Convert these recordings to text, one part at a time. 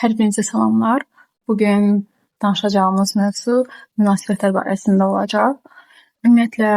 Hər birinizə salamlar. Bugün danışacağımız mövzu münasibətlər barəsində olacaq. Ümumiyyətlə,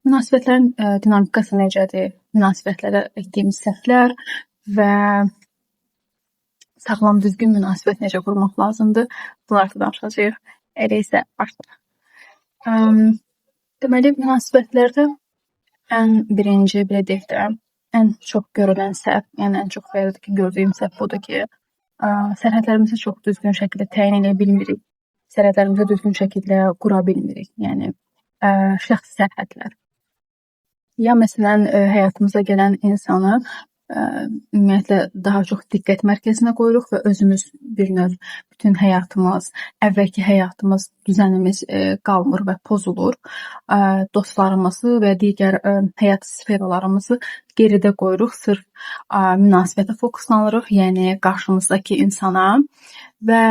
münasibətlərin dinamikası necədir? Münasibətlərdə etdiyimiz səhvlər və sağlam, düzgün münasibət necə qurmaq lazımdır? Bunları danışacağıq. Elə isə başlayaq. Deməli, münasibətlərdə ən birinci, belə deyək də, ən çox görülən səhv, yəni ən çox gördüyüm səhv budur ki, sərhədlərimizi çox düzgün şəkildə təyin edə bilmirik. Sərhədlərimizi düzgün şəkildə qura bilmirik. Yəni şəxsi sərhədlər. Ya məsələn, həyatımıza gələn insanı ümumiyyətlə daha çox diqqət mərkəzinə qoyuruq və özümüz bir növ bütün həyatımız, əvvəlki həyatımız, düzənimiz qalmır və pozulur. Dostlarımızı və digər həyat sferalarımızı geridə qoyuruq, sırf münasibətə fokuslanırıq, yəni qarşımızdakı insana və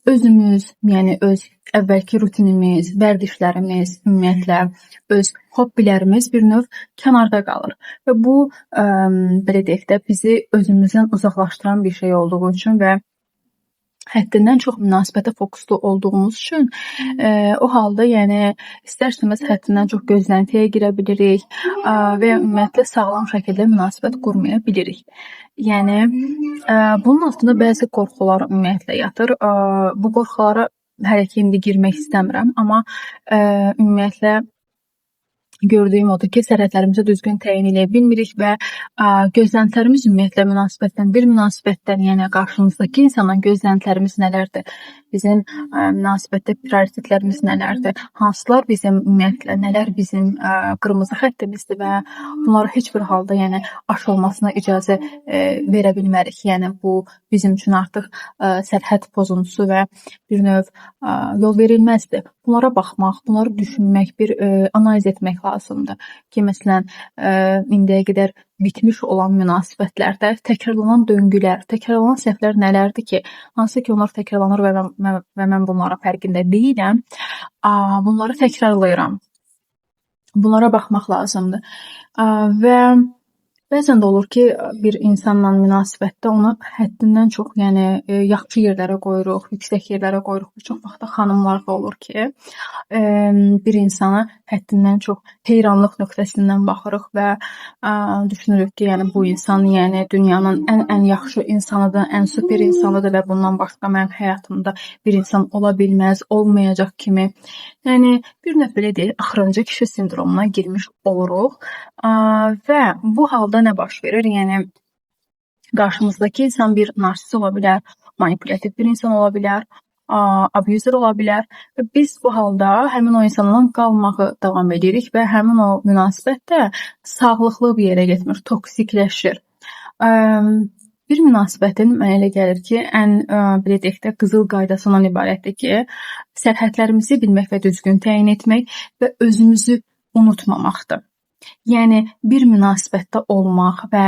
özümüz, yəni öz əvvəlki rutinimiz, vərdişlərimiz, ümumiyyətlə öz hobbilərimiz bir növ kənarda qalır. Və bu, belə deyək də, bizi özümüzdən uzaqlaşdıran bir şey olduğu üçün və həddindən çox münasibətə fokuslu olduğumuz üçün o halda, yəni istər-istəməz həddindən çox gözləntiyə girə bilirik və ya ümumiyyətlə sağlam şəkildə münasibət qurmaya bilirik. Yəni bunun altında bəzi qorxular ümumiyyətlə yatır. Bu qorxulara hələ ki indi girmək istəmirəm, amma ümumiyyətlə gördüyüm odur ki, sərhədlərimizi düzgün təyin edə bilmirik və gözləntilərimiz ümumiyyətlə münasibətdən, bir münasibətdən, yəni qarşımızdakı insandan gözləntilərimiz nələrdir? Bizim münasibətdə prioritetlərimiz nələrdir? Hansılar bizim ümumiyyətlə, nələr bizim qırmızı xəttimizdir və bunları heç bir halda, yəni aşılmasına icazə verə bilmərik. Yəni bu bizim üçün artıq sərhəd pozuntusu və bir növ yol verilməzdir. Bunlara baxmaq, bunları düşünmək, bir analiz etmək lazımdır ki, məsələn, indiyə qədər bitmiş olan münasibətlərdə təkrarlanan döngülər, təkrarlanan səhvlər nələrdir ki, hansı ki onlar təkrarlanır və mən bunların fərqində deyiləm, bunları təkrarlayıram. Bunlara baxmaq lazımdır. Və bəzən də olur ki, bir insanla münasibətdə onu həddindən çox, yəni yaxşı yerlərə qoyuruq, yüksək yerlərə qoyuruq. Bu çox vaxt da xanımlarda olur ki, bir insana həddindən çox heyranlıq nöqtəsindən baxırıq və düşünürük ki, yəni bu insan, yəni dünyanın ən yaxşı insanıdır, ən super insanıdır və bundan başqa mənim həyatımda bir insan ola bilməz, olmayacaq kimi. Yəni bir növ belə deyək, axırıncı kişi sindromuna girmiş oluruq. Və bu halda nə baş verir? Yəni qarşımızdakı insan bir narsis ola bilər, manipulyativ bir insan ola bilər, abuser ola bilər və biz bu halda həmin o insanla qalmağı davam edirik və həmin o münasibət də sağlıqlı bir yerə getmir, toksikləşir. Bir münasibətin mənə elə gəlir ki, ən belə deyək də qızıl qaydasından ibarətdir ki, sərhədlərimizi bilmək və düzgün təyin etmək və özümüzü unutmamaqdır. Yəni bir münasibətdə olmaq və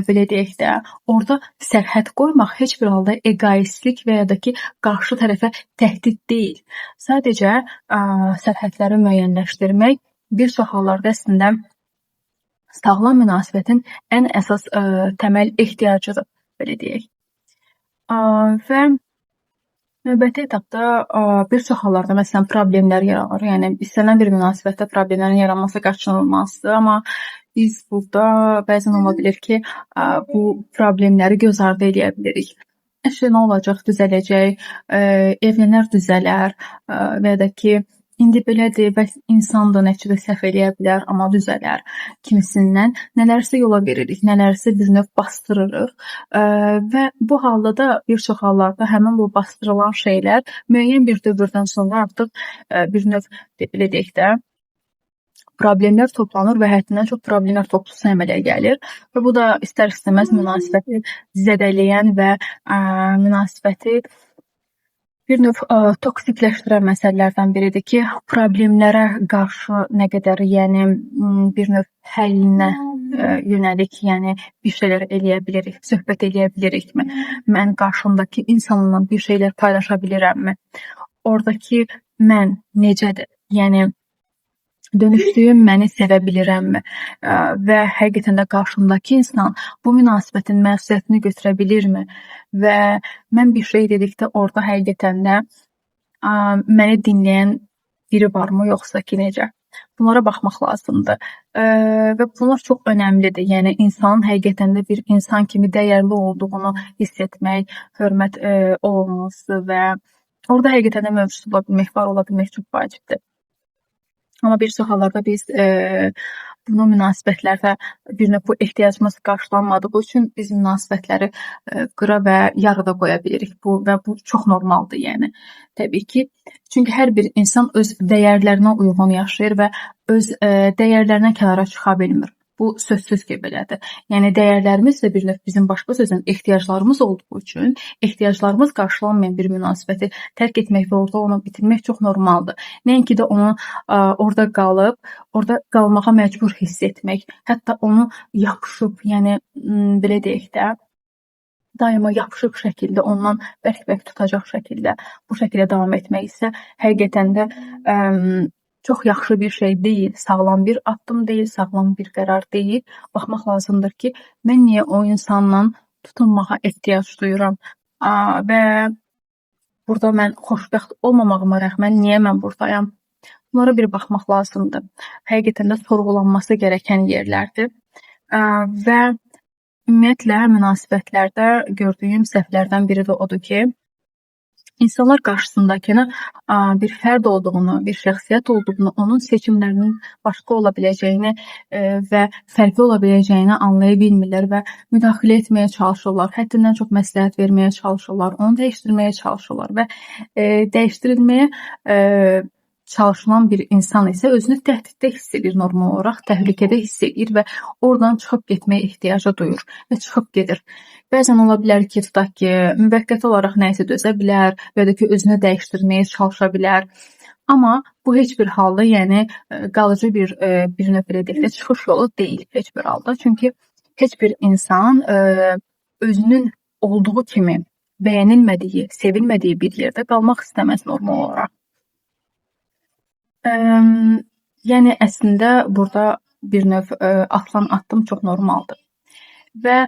belə deyək də, orada sərhəd qoymaq heç bir halda egoistlik və ya da ki, qarşı tərəfə təhdid deyil. Sadəcə sərhədləri müəyyənləşdirmək bir çox hallarda əslində sağlam münasibətin ən əsas təməl ehtiyacıdır, belə deyək. Və növbəti etapda bir çox hallarda məsələn problemlər yaranır. Yəni istənilən bir münasibətdə problemlərin yaranması qaçınılmazdır, amma biz burada bəzən ola bilər ki, bu problemləri göz ardı eləyə bilirik. Əşi, nə olacaq, düzələcək, evlənər, düzələr və ya da ki, indi belədir, bəs insan da nəticədə səhv eləyə bilər, amma düzələr kimisindən nələrsə yola veririk, nələrsə bir növ bastırırıq və bu halda da bir çox hallarda həmin bu bastırılan şeylər müəyyən bir dövrdən sonra artıq bir növ, belə deyək də, problemlər toplanır və həddindən çox problemlər toplusu əmələ gəlir və bu da istər-istəməz münasibəti zədələyən və münasibəti bir növ toksikləşdirən məsələlərdən biridir ki, problemlərə qarşı nə qədər, yəni bir növ həllinə yönəlik, yəni bir şeylər eləyə bilirik, söhbət eləyə bilirikmi? Mən qarşımdakı insanla bir şeylər paylaşa bilirəmmi? Oradakı mən necədir? Yəni Dönüşdüyüm məni sevə bilirəmmi? Və həqiqətən də qarşımdakı insan bu münasibətin məsuliyyətini götürə bilirmi? Və mən bir şey dedikdə orada həqiqətən də məni dinləyən biri varmı, yoxsa ki, necə? Bunlara baxmaq lazımdır. Və bunlar çox önəmlidir. Yəni insanın həqiqətən də bir insan kimi dəyərli olduğunu hiss etmək, hörmət olunması və orada həqiqətən də mövcud ola bilmək, var ola bilmək çox vacibdir. Amma bir çox hallarda biz bunu münasibətlərdə bir növ bu ehtiyacımız qarşılanmadığı üçün biz münasibətləri qıra və yarıda qoya bilirik. Bu çox normaldır, yəni təbii ki. Çünki hər bir insan öz dəyərlərinə uyğun yaşayır və öz dəyərlərindən kənara çıxa bilmir. Bu sözsüz ki, belədir. Yəni dəyərlərimiz də bir növ bizim başqa sözlə ehtiyaclarımız olduğu üçün ehtiyaclarımız qarşılanmayan bir münasibəti tərk etmək və orada onu bitirmək çox normaldır. Nəinki də onu orada qalıb, orada qalmağa məcbur hiss etmək, hətta onu yapışıb, yəni belə deyək də, daima yapışıq şəkildə ondan bərk-bərk tutacaq şəkildə bu şəkildə davam etmək isə həqiqətən də çox yaxşı bir şey deyil, sağlam bir addım deyil, sağlam bir qərar deyil. Baxmaq lazımdır ki, mən niyə o insanla tutunmağa ehtiyac duyuram və burada mən xoşbəxt olmamağıma rəğmən niyə mən buradayam? Bunlara bir baxmaq lazımdır. Həqiqətən də sorğulanması gərəkən yerlərdir. Və ümumiyyətlə münasibətlərdə gördüyüm səhvlərdən biri də odur ki, insanlar qarşısındakını bir fərd olduğunu, bir şəxsiyyət olduğunu, onun seçimlərinin başqa ola biləcəyini və fərqli ola biləcəyini anlaya bilmirlər və müdaxilə etməyə çalışırlar, həddindən çox məsləhət verməyə çalışırlar, onu dəyişdirməyə çalışırlar və dəyişdirilməyə çalışılan bir insan isə özünü təhdiddə hiss edir normal olaraq, təhlükədə hiss edir və oradan çıxıb getməyə ehtiyacı duyur və çıxıb gedir. Bəzən ola bilər ki, tutaq ki, müvəqqəti olaraq nəyisə dözə bilər və ya da ki, özünü dəyişdirməyə çalışa bilər. Amma bu heç bir halda, yəni qalıcı bir növ belə deyək də, çıxış yolu deyil heç bir halda. Çünki heç bir insan özünün olduğu kimi bəyənilmədiyi, sevilmədiyi bir yerdə qalmaq istəməz normal olaraq. Yəni əslində burada bir növ atılan addım çox normaldır. Və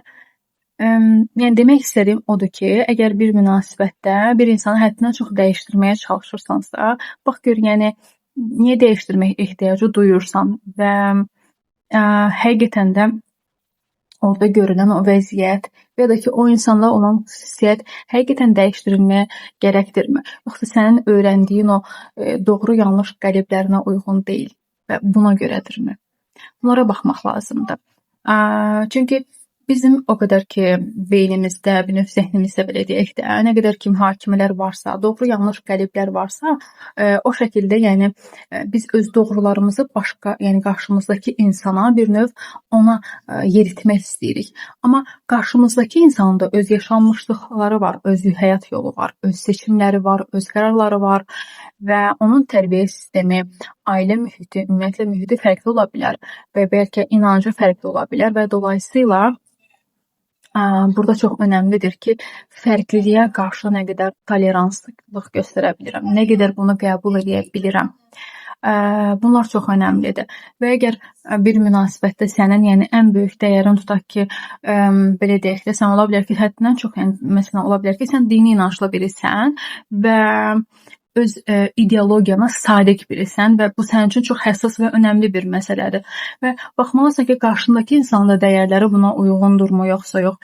yəni demək istədiyim odur ki, əgər bir münasibətdə bir insanı həddindən çox dəyişdirməyə çalışırsansa, bax gör, yəni niyə dəyişdirmək ehtiyacı duyursan və həqiqətən də orada görünən o vəziyyət və ya da ki, o insanda olan xüsusiyyət həqiqətən dəyişdirilməyə gərəkdirmi? Yoxsa sənin öyrəndiyin o doğru-yanlış qəliblərinə uyğun deyil və buna görədirmi? Bunlara baxmaq lazımdır. Çünki bizim o qədər ki, beynimizdə, bir növ zehnimizdə belə deyək də, nə qədər ki mühakimələr varsa, doğru-yanlış qəliblər varsa, o şəkildə yəni biz öz doğrularımızı başqa, yəni qarşımızdakı insana bir növ ona yeritmək istəyirik. Amma qarşımızdakı insanın da öz yaşanmışlıqları var, öz həyat yolu var, öz seçimləri var, öz qərarları var və onun tərbiyə sistemi, ailə mühiti, ümumiyyətlə mühiti fərqli ola bilər və bəlkə inancı fərqli ola bilər və dolayısıyla burada çox önəmlidir ki, fərqliliyə qarşı nə qədər toleranslıq göstərə bilirəm, nə qədər bunu qəbul edə bilirəm. Bunlar çox önəmlidir. Və əgər bir münasibətdə sənin, yəni ən böyük dəyərin tutaq ki, belə deyək də, sən ola bilər ki, həddindən çox, yəni məsələn ola bilər ki, sən dini inanclı birisən və öz ideologiyana sadiq birisən və bu sənin üçün çox həssas və önəmli bir məsələdir. Və baxmalısan ki, qarşındakı insanın da dəyərləri buna uyğundurmu, yoxsa yox.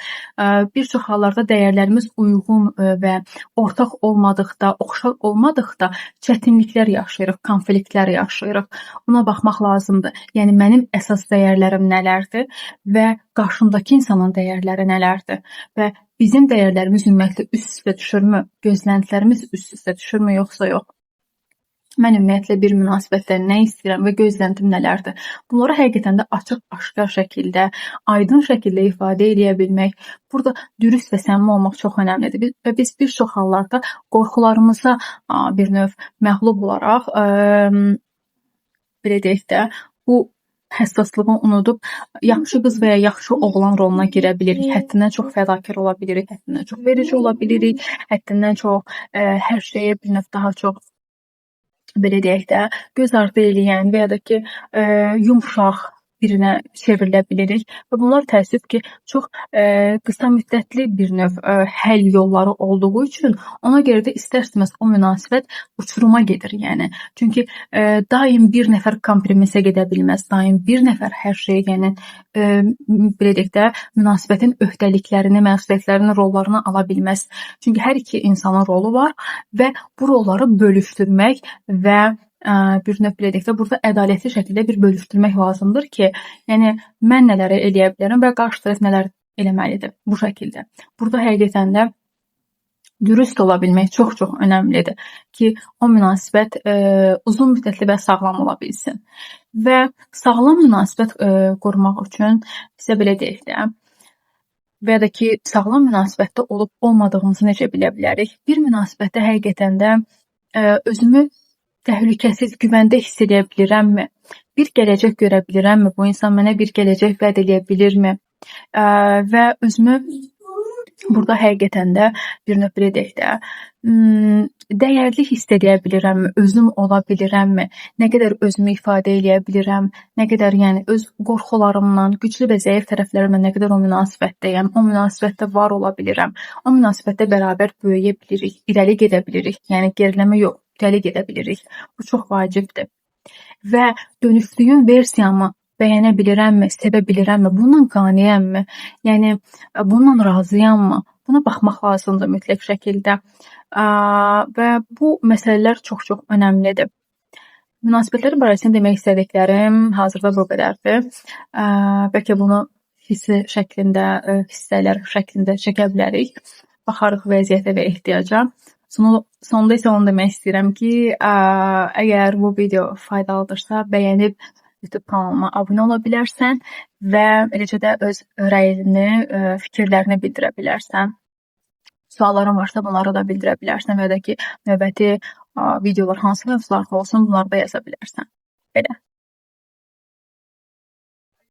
Bir çox hallarda dəyərlərimiz uyğun və ortaq olmadıqda, oxşar olmadıqda çətinliklər yaşayırıq, konfliktlər yaşayırıq. Buna baxmaq lazımdır. Yəni mənim əsas dəyərlərim nələrdir və qarşımdakı insanın dəyərləri nələrdir və bizim dəyərlərimiz ümumiyyətlə üst-üstə düşürmü? Gözləntilərimiz üst-üstə düşürmü, yoxsa yox? Mən ümumiyyətlə bir münasibətdə nə istəyirəm və gözləntim nələrdir? Bunları həqiqətən də açıq, aşkar şəkildə, aydın şəkildə ifadə eləyə bilmək, burada dürüst və səmimi olmaq çox önəmlidir. Və biz bir çox hallarda qorxularımıza bir növ məğlub olaraq, belə deyək də, bu həssaslığı unudub yaxşı qız və ya yaxşı oğlan roluna girə bilirik. Həddindən çox fədakar ola bilirik, həddindən çox verici ola bilirik, həddindən çox hər şeyə bir növ daha çox belə deyək də, göz ardı eləyən və ya da ki, yumşaq birinə çevrilə bilirik və bunlar təəssüf ki, çox qısa müddətli bir növ həll yolları olduğu üçün ona görə də istər-istəməz o münasibət uçuruma gedir, yəni. Çünki daim bir nəfər kompromisə gedə bilməz, daim bir nəfər hər şeyi, yəni belə deyək də, münasibətin öhdəliklərini, məsuliyyətlərini, rollarını ala bilməz. Çünki hər iki insanın rolu var və bu rolları bölüşdürmək və bir növ belə deyək də, burada ədalətli şəkildə bir bölüşdürmək lazımdır ki, yəni mən nələri eləyə bilərəm və qarşı tərəf nələr eləməlidir bu şəkildə. Burada həqiqətən də dürüst ola bilmək çox-çox önəmlidir ki, o münasibət uzun müddətli və sağlam ola bilsin. Və sağlam münasibət qurmaq üçün bizə belə deyək də, və ya da ki, sağlam münasibətdə olub olmadığımızı necə bilə bilərik? Bir münasibətdə həqiqətən də özümü təhlükəsiz, güvəndə hiss edə bilirəmmi? Bir gələcək görə bilirəmmi? Bu insan mənə bir gələcək vəd eləyə bilirmi? Və özümü burada həqiqətən də bir növ belə deyək də, dəyərli hiss edə bilirəmmi? Özüm ola bilirəmmi? Nə qədər özümü ifadə eləyə bilirəm? Nə qədər, yəni öz qorxularımla, güclü və zəif tərəflərimlə nə qədər o münasibətdəyəm? O münasibətdə var ola bilirəm? O münasibətdə bərabər böyüyə bilirik, irəli gedə bilirik. Yəni geriləmə yox, irəli gedə bilirik. Bu çox vacibdir. Və dönüşdüyüm versiyamı bəyənə bilirəmmi, sevə bilirəmmi, bununla qaneyəmmi? Yəni bununla razıyammy? Buna baxmaq lazımdır mütləq şəkildə. Və bu məsələlər çox-çox önəmlidir. Münasibətlər barəsində demək istədiklərim hazırda bu qədərdir. Bəlkə bunu hissi şəklində, hissələr şəklində çəkə bilərik. Baxarıq vəziyyətə və ehtiyaca. Sonda isə onu demək istəyirəm ki, əgər bu video faydalıdırsa, bəyənib YouTube kanalıma abunə ola bilərsən və eləcə də öz rəyini, fikirlərini bildirə bilərsən. Sualların varsa bunları da bildirə bilərsən və ya da ki, növbəti videolar hansı mövzularda olsun, bunları da yaza bilərsən.